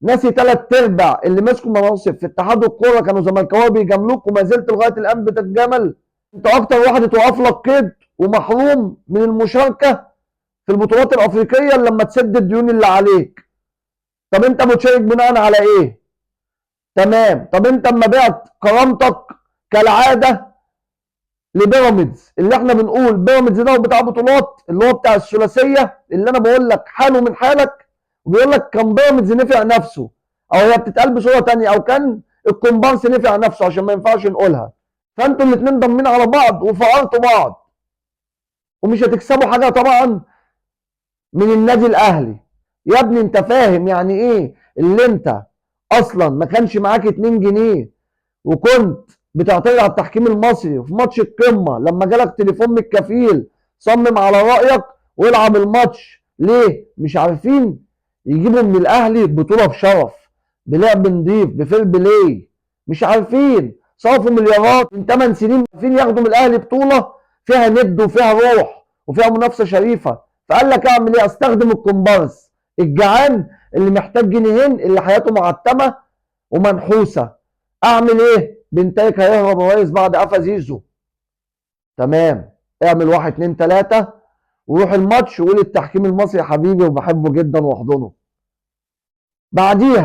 ناسي 3/4 اللي مسكوا مناصب في اتحاد الكورة كانوا زملكاويه بيجاملوك وما زلت لغاية الان بتتجامل. انت اكتر واحد اتوقف لك قيد ومحروم من المشاركة في البطولات الافريقية لما تسد الديون اللي عليك. طب انت متشارك بناء على ايه؟ تمام. طب انت اما بعت كرامتك كالعادة لبيراميدز، اللي احنا بنقول بيراميدز ده بتاع بطولات، اللي هو بتاع الثلاثية، اللي انا بقول لك حاله من حالك، وبيقول لك كان بيراميدز نفع نفسه، او هي بتتقال بصورة ثانية، او كان الكومبارس نفع نفسه عشان ما ينفعش نقولها. فانتوا الاثنين ضمين على بعض وفقرتوا بعض، ومش هتكسبوا حاجة طبعا من النادي الاهلي. يا ابني انت فاهم يعني ايه اللي انت اصلا ما كانش معاك 2 جنيه وكنت بتعترض على التحكيم المصري وفي ماتش القمه لما جالك تليفون من الكفيل صمم على رايك والعب الماتش؟ ليه مش عارفين يجيبوا من الاهلي بطوله بشرف، بلعب نضيف، ب fair play؟ مش عارفين. صرفوا مليارات من 8 سنين، عارفين ياخدوا من الاهلي بطوله فيها ند وفيها روح وفيها منافسه شريفه. فقال لك اعمل ايه؟ استخدم الكومبارس الجعان اللي محتاج جنيهين، اللي حياته معتمه ومنحوسه. اعمل ايه؟ بنتايك هيهرب يا ريس بعد قفا زيزو. تمام، اعمل 1 2 3 وروح الماتش وقول التحكيم المصري يا حبيبي وبحبه جدا واحضنه. بعديها